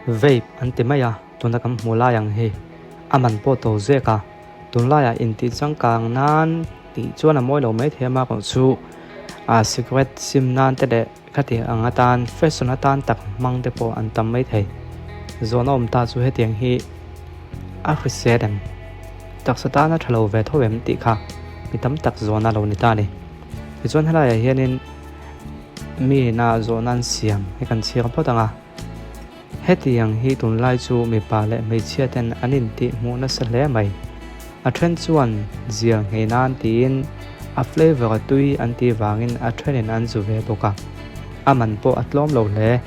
Vape an ti mai a, tuna kan hmuh lai ang hi a man pawh to zek a, tunlaiah intih changkang nan tih chuan a mawi lo mai thei a marawh chu ah cigarette sim nan te leh khatiang ang atan fashion atan tak hmang te pawh an tam mai thei. Zawhna awm ta chu hetiang hi a hrisel em? Taksa tana tha lo ve tho em tih kha mi tam tak zawhna lo ni ta a ni. Tichuan helaiah hianin mi ina zawhna an siam hi kan chhiar phawt ang a. Hetiang hi tunlai chu mipa leh hmeichhia ten an intih hmuh nasa hle mai. A then chuan zial nghei nan tiin a flavour a tui an tih vangin a thenin an zu ve bawk a. A man pawh a tlawm lo hle.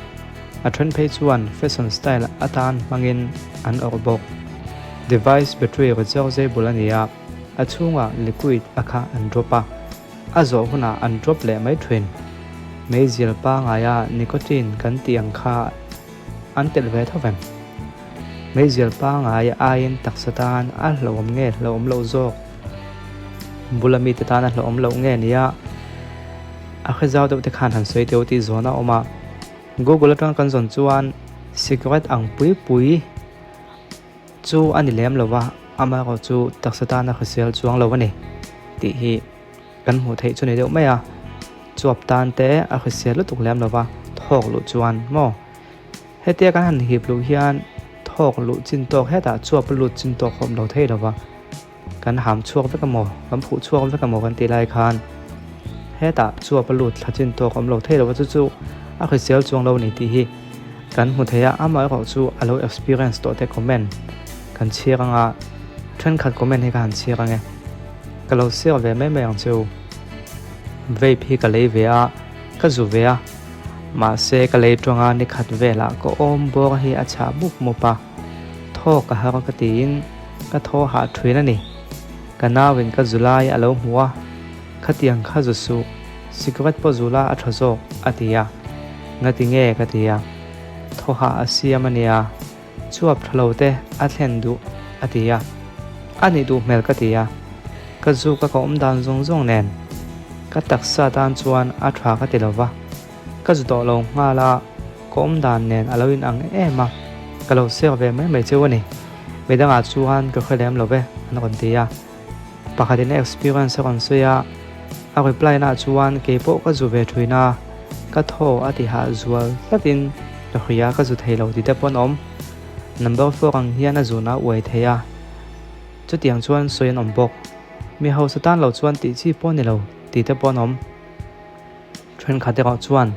A then phei chuan fashion style atan hmangin an awrh bawk. Device battery rechargeable a ni a, a chhungah liquid a kha an drop a. A zawh hunah an drop leh mai thin. Meizial pangaia nicotine kan tih ang kha an telh ve tho vem. Meizial pangai aiin taksa tan a hlauhawm nge hlauhawm loh zawk? Bula mite tan a hlauhawm loh nge nia? A hre zau deuh te khan han sawi teu tih zawn a awm a. Google atanga kan zawn chuan cigarette ang pui pui chu a ni lem lo va, amaherawhchu taksa tan a hrisel chuang lo a ni tih hi. Kan hmuh theih chu ni deuh mai a, chuap tan te a hrisel lutuk lem lo va, thawk luh chuan maw? Hetia kan han hip luh hian thawk luh chin tawk hetah chuap a lut chin tawk a awm lo thei lo va, kan ham chhuak vek amaw, kan phuh chhuak vek amaw kan tih lai khan hetah chuap a lut thla chin tawk a awm lo thei lo va, chu chu a hrisel chuang lo a ni tih hi kan hmu thei a, amaherawh chu a lo experience tawh te comment kan chhiar anga thenkhat comment hi ka han chhiar ang e. Ka lo siak ve mai mai ang che u. Vape hi ka lei ve a, ka zu ve a. Mahse ka lei tawng a ni khat velah ka awm bawr hi a chhah mup mup a. Thaw ka har ka tiin ka thaw hah thin a ni. Ka nauin ka zu lai a lo hmu a, Khatiang kha zu suh, cigarette pawh zu la a tha zawk a ti a. Ngati nge ka ti a. Thaw hah a siam a nia. Chuap tha lo te a thlen duh a ti a, a nih duh hmel ka ti a, ka zuk a ka awm dan zawng zawng nen ka taksa tan chuan a tha ka ti lo va, ka zu tawh lo nghal a, ka awm dan nen a lo in ang em a, ka lo sek ve mai mai cheu a ni, midangah chuan ka hre lem lo ve an rawn ti a. Pakhatin a experience a rawn sawi a, a reply na chuan keipawh ka zu ve thin a, ka thaw a ti hah zual tlatin ka hria ka zu thei lo ti te pawh an awm. Number four ang hian a zun a uai thei a, chutiang chuan sawi an awm bawk. Mi hausa tan lo chuan tih chi pawh a ni lo ti te pawh an awm. Thenkhat erawh chuan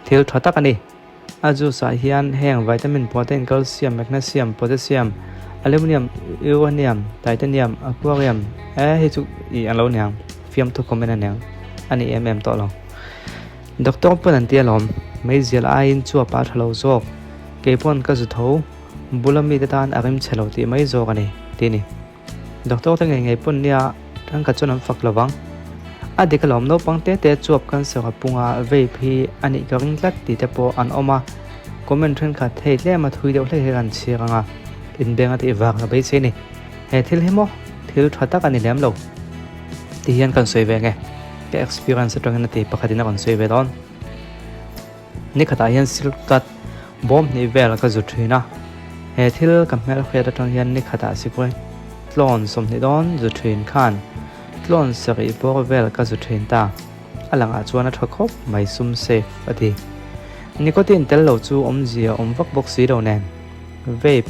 thil tha tak a ni. A juice ah hian heng vitamin, protein, calcium, magnesium, potassium, aluminium, uranium, titanium, aquarium e hei chu ih an lo niang fiamthu comment a niang a ni em em tawh lo. Doctor pawn an ti alawm meizial aiin chuap a tha lo zawk keipawn ka zu tho bula mite tan a rim chhe lo tih mai zawk a ni tih a ni. Doctor te ngei ngei pawn nia thenkhat chuan an fak lovang. A dik alawm naupang te te chuap cancer a pung a vape hi a nih ka ring tlat tih te pawh an awm a, comment thenkhat hei tlem a thui deuh hlek hi kan chhiar ang a, inbeng a tih vang ka beisei a ni. He thil hi maw thil tha tak a ni lem lo ti hian kan sawi ve nge ka experience atangin a ti pakhatin a rawn sawi ve dawn. Ni khatah hian silk cut bawm hnih vel ka zu thin a, he thil ka hmelhriat atang hian ni khatah sikul tlawn 20 dawn zu thin khan tlawn sarih bawr vel ka zu thin ta, a langah chuan a tha khawp mai sum safe a ti. Nicotine tel lo chu awmzia awm vak bawk si lo nen vape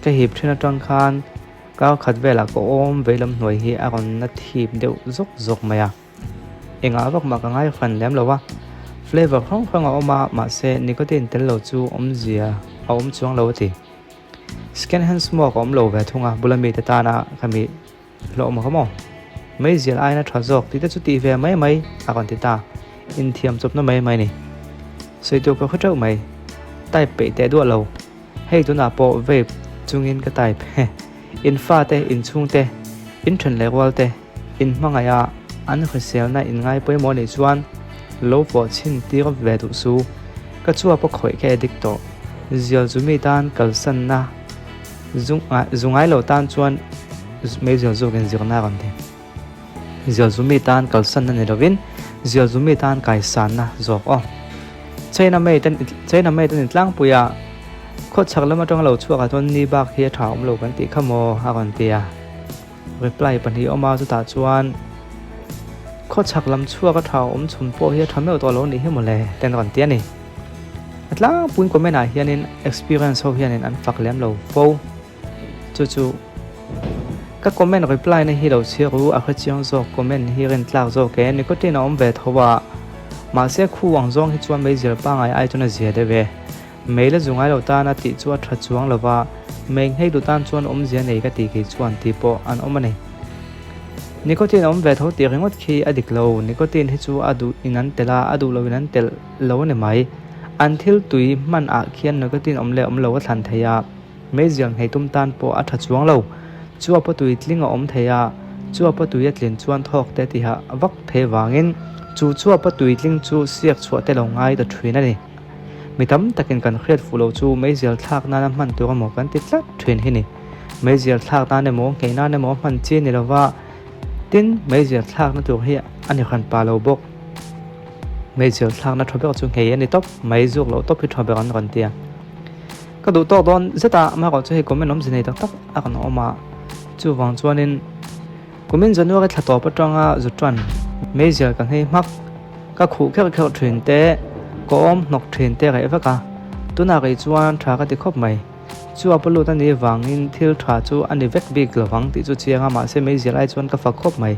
ka hip thin atang khan kar khat velah ka awm veilam hnuai hi a rawn na thip deuh zawk zawk mai a. Engah vak mah ka ngai fan lem lo a, flavour hrang hrang a awm a, mahse nicotine tel lo chu awmzia a awm chuang lo a ti. Second hand smoke a awm lo ve thung a, bula mite tana ka mi hlawh maw maw? Meizial aiin a tha zawk tih te chu tih ve mai mai a rawn ti ta, inthiam chawpna mai mai ni. Sawi tur ka hre teuh mai, type peih teh duah lo. Hei tunah pawh vape chungin ka type he. In fate, in chhungte, in then leh rualte, in hmangaih a, an hriselna in ngai pawimawh anih chuan lo pawh chhin tir ve duh su. Ka chuap a khawih ka addict tawh. Zial zu mi tan kalsanna zu ngai lo tan chuan meizial zawkin zirna a rawn ti. Zial zu mi tan kalsanna ni lovin zial zu mi tan kaisanna zawk aw. China mate China mate an intlangpui a. Khawchhak lam atanga lo chhuak ah chuan ni bak hi a tha awm lo kan tih kha maw a rawn ti a. Reply pahnih a awm a, chutah chuan khawchhak lam chhuak a tha awm chhun pawh hi a tha meuh tawh lo nih hi mawle te an rawn ti a ni. A tlangpuiin comment ah hianin experience ho hianin an fak lem lo fo. Chu chu ka comment reply na hi lo chhiar u, a hrechiang zawk comment hi rin tlak zawk e, nicotine a awm ve tho a, mahse khu ang zawng hi chuan meizial pangai ai chuan a zia deuh e. Mei la zu ngai lo tan a tih chu a tha chuang lo va, mei nghei duh tan chuan awmzia nei ka tih kei chuan tih pawh an awm a ni. Nicotine a awm ve tho tih ringawt khi a dik lo, nicotine hi chu a duh in an telh a, a duh lo in an telh lo a ni mai. An thil tui hman ah khian nicotine awm leh awm lo a thlan thei a, meizial nghei tum tan pawh a tha chuang lo. Chuap a tui tling a awm thei a, chuap a tui a tlin chuan thawk te tihah vak thei vangin chu chuap a tui tling chu siak chhuah te lo ngai ta thin a ni. Mi tam takin kan hriat fuh loh chu meizial thlak nana hman tur emaw kan ti tlat thin hi ni. Meizial thlak nan emaw, nghei nan emaw hman chi ni lova, tin meizial thlakna tur hi a ni hran pah lo bawk. Meizial thlakna tha ber chu nghei a ni tawp, mei zuk loh tawp hi tha ber an rawn ti a. Ka duh tawk dawn zet a, amaherawh chu hei comment awmze nei tak tak a rawn awm a, chuvang chuanin Kumin January thla tawp atanga Zutran meizial ka nghei hmak, ka khuh kherh kherh thin te, ka awm hnawk thin te reh vek a, tunah rei chuan tha ka ti khawp mai. Chu a palut a nih vangin thil tha chu a ni vek bik lovang tih chu chiang a, mahse meizial ai chuan ka fak khawp mai.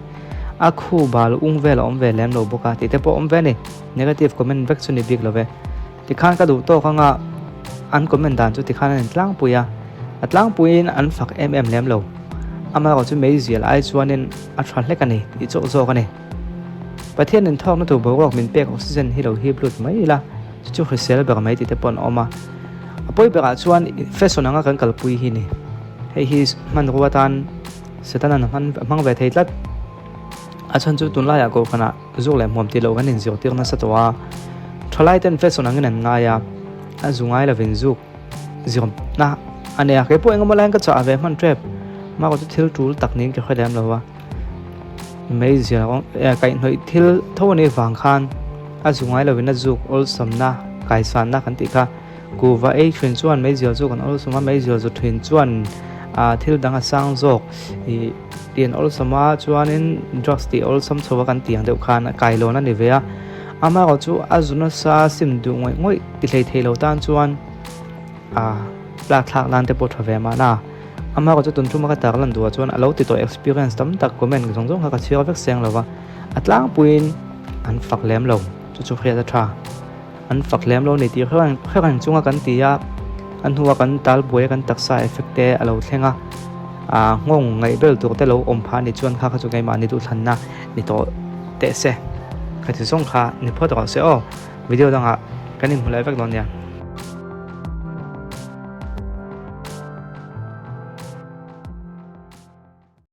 A khu bal ung vel a awm ve lem lo bawk a tih te pawh awm ve a ni. Negative comment vek chu ni bik lo ve. Tikhan ka duh tawk anga an comment dan chu tikhan an intlangpui a, a tlangpuiin an fak em em lem lo. Amaherawh chu meizial ai chuanin a tha hlek a ni tih chauh zawk a ni. Pathian inthawkna tur boruak min pek oxygen hi lo hip lut mai ila, chu chu hrisel ber mai tih te pawh an awm a. A pawi berah chuan fashion anga kan kalpui hi ni. Hei hi hmanrua atan Setanan a hmang ve thei tlat. A chhan chu tunlaiah kohhranah Zuk leh hmuam tih loh kan inzirtir nasa tawh a, thalai ten fashion angin an ngai a, a zu ngai lovin zuk zirna a nei a, kei pawh engemaw laiin ka chah ve hman tep, mahka chu thil tul tak niin ka hre lem lo a, meizial rawng eh kaihhnawih thil tho a nih vang khan a zu ngai lovin a zuk awlsamna kaisanna kan tih kha. Kuhva ei thin chuan meizial chu kan awlsawm a, meizial zu thin chuan ah thil dang a sang zawk ih tih an awlsawm a chuanin drugs tih awlsawm chho a kan tih ang deuh khan a kailawn a ni ve a, amaherawh chu a zu nasa sim duh ngawih ngawih ti hlei thei lo tan chuan ah tlak thlak nan te pawh tha ve mahna amaherawh chu tun thuma ka tar lan duhah chuan a lo ti tawh experience tam tak comment zawng zawng kha ka chhiar vek seng lo va a tlangpuiin an fak lem lo chu chu hriat a tha. An fak lem lo a ni tih hrereng chunga kan ti a, a hnua kan tal buai a kan taksa effect te a lo thleng a, ah nghawng ngaih bel tur te lo awm phah a nih chuan kha kha chu keimahni duhthlanna ni tawh teh se. Khati zawng kha ni phawt rawh se aw, video dangah kan inhmu leh vek dawn nia.